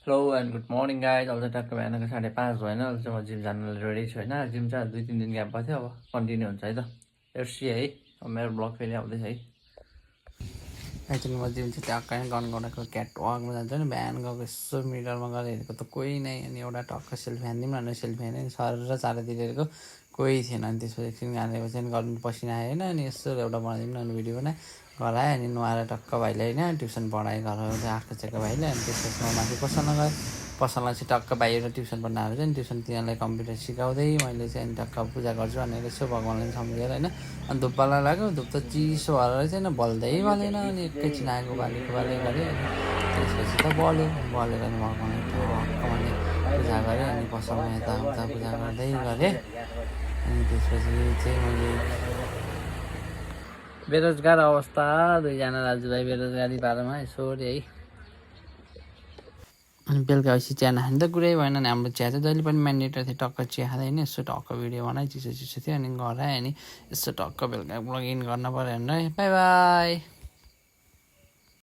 Hello and good morning guys. अब चाहिँ टक्क बिहानको 5:30 भयो होइन। अहिले चाहिँ म जिम जानु रेडी छु होइन। जिम चाहिँ 2-3 दिन ग्याप भएको थियो, अब कन्टिन्यू हुन्छ है त। हेर्सी है, अब मेरो ब्लग फेरि आउँदैछ है। एक्चुअली म जिम चाहिँ टक्कै गनगौँडाको क्याट वाकमा जान्छ नि। बिहान गएको यसो मिररमा गएर हेरेको त कोही नै, अनि एउटा टक्क सेल्फी हानिदिउँ न भनेर सेल्फी हाने सर र चारैतिर हेरेको कोही थिएन। अनि त्यसपछि एकछिन हानेपछि गर्नु पसिना आयो होइन। अनि यसो एउटा बनाइदिउँ न भने भिडियो बनाएँ, घर आएँ। अनि नुहाएर टक्क भाइलाई होइन ट्युसन पढाएँ, घर आएको चाहिँ भाइलाई। अनि त्यसपछि म माथि पसलमा गएँ। पसलमा चाहिँ टक्क भाइहरू ट्युसन पढ्न आएर चाहिँ ट्युसन तिनीहरूलाई कम्प्युटर सिकाउँदै मैले चाहिँ अनि टक्क पूजा गर्छु भनेर यसो भगवान्लाई सम्झेर होइन। अनि धुप बाल्न लाग्यो, धुप त चिसो भएर चाहिँ बल्दै बलेन। अनि एकैछिन आगो बालेको गरेँ। अनि त्यसपछि त बलेर अनि भगवान्लाई टक्क पूजा गरेँ। अनि पसलमा यताउता पूजा गर्दै गरेँ। अनि त्यसपछि चाहिँ मैले बेरोजगार अवस्था दुईजना दाजुभाइ बेरोजगारी बारेमा यसो है। अनि बेलुका पछि चिया नखाने त कुरै भएन। नि हाम्रो चिया चाहिँ जहिले पनि म्यान्डेटरी थियो। टक्क चिया खाँदैन यसो टक्क भिडियो बनाएँ, चिसो थियो। अनि घर आएँ। अनि यसो टक्क बेलुका ब्लग इन गर्न पऱ्यो भनेर बाई बाई।